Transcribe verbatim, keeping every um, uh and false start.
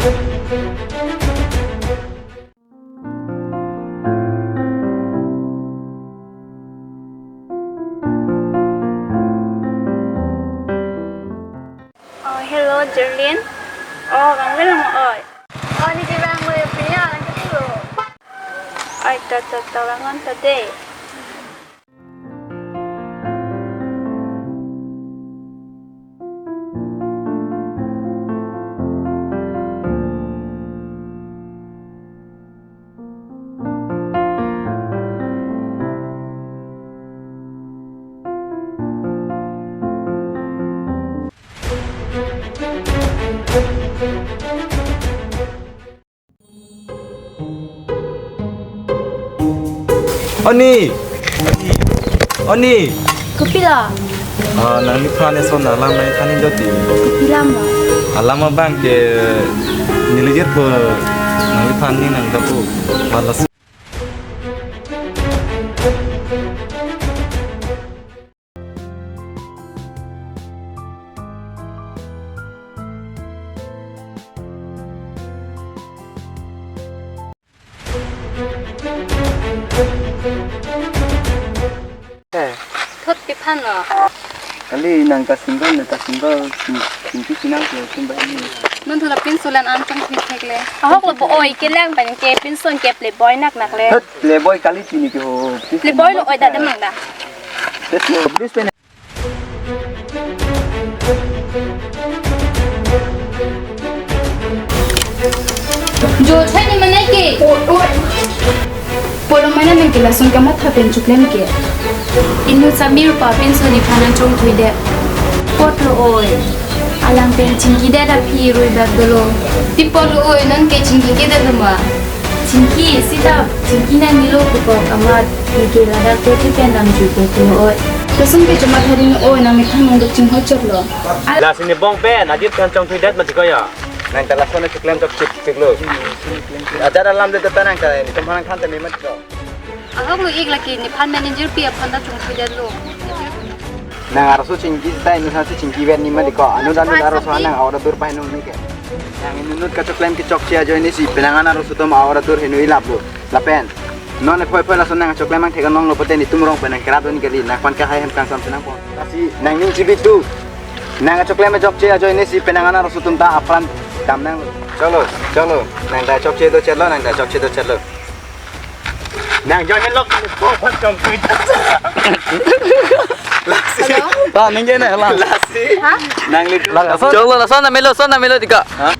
Oh, hello, Jerlin. Oh, kangvel mo oi. Oh, neli kevang mo, Priya, lang ketu lo. Ai, ta, ta, ta, lang on ta de. Oni! Oni! Kopi lo? Ah, nangliphan eson alam nangthan-ik doti. Kopi alam lo? Alam abang ke neli jirpo, nangliphan ne nangdapo. Malas. Eh. Thot pi aphan lo? Kali nang ta single, nang ta single, sing-, singpi sinang ko tum ba ni. Non thot la pinso la-an an chongthui thek le. Ahok lo bo oi, kelang pen ke pinso ke playboy nak nak le. Thot playboy kali chini ke ho. Playboy lo oi da damnang da. Thot lo, please pen. Jo, chai ni manai ke. Polo mana nang ke lason kamatha pen choklem ke. Inut Samir pa pinso neliphan nangchongthui det. Apot lo oi. Alang pen chingki det aphi rui bak dolo. Pi apot lo oi, non ke chingki ke det lo ma. Chingki, sitap, chingki nangnelo pukok amat, neke ladak te tipen damjupo pulo oi. Lason ke chomatha ri non oi, nangmethang nangduk chingho chot lo. Lasi ne bong pen, ajit kan chongthui det mati ko ya. Nang ta lason choklem chok chik chik lo. Ajat alam det ta nang ta, netum aphan nangthan ta me mat ko. Ahok lo ik lake nephan manager pi aphan ta chongthui det lo. Nang arloso chingki ta inut aphansi chingki vet ni mati ko. Anu dan arloso nang awar dur pai nung ni ke. Nang inut kachoklem kechokche ajoine si penang an arloso atum awar dur henu ilap lo. Lapen non ephoi phoi lason nang choklem nangthek nong lo pote netum rong pen nang kerat dun kali, nangphan ke hai hem kangsam senang pon. Lasi nangning chibitu. Nang choklem chokche ajoine si penang an arloso atum ta apran dam nang lo. Cholo, cholo. Nang ta chokche do chet lo, nang ta chokche do chet lo. Nang join lok ni bo phan chongthui. Lasi. Hello? Ah, ningje na, lang. Lasi. Ha? Nangli. Lang, lason. Cholo, lason na melo, son na melo tika. Ha?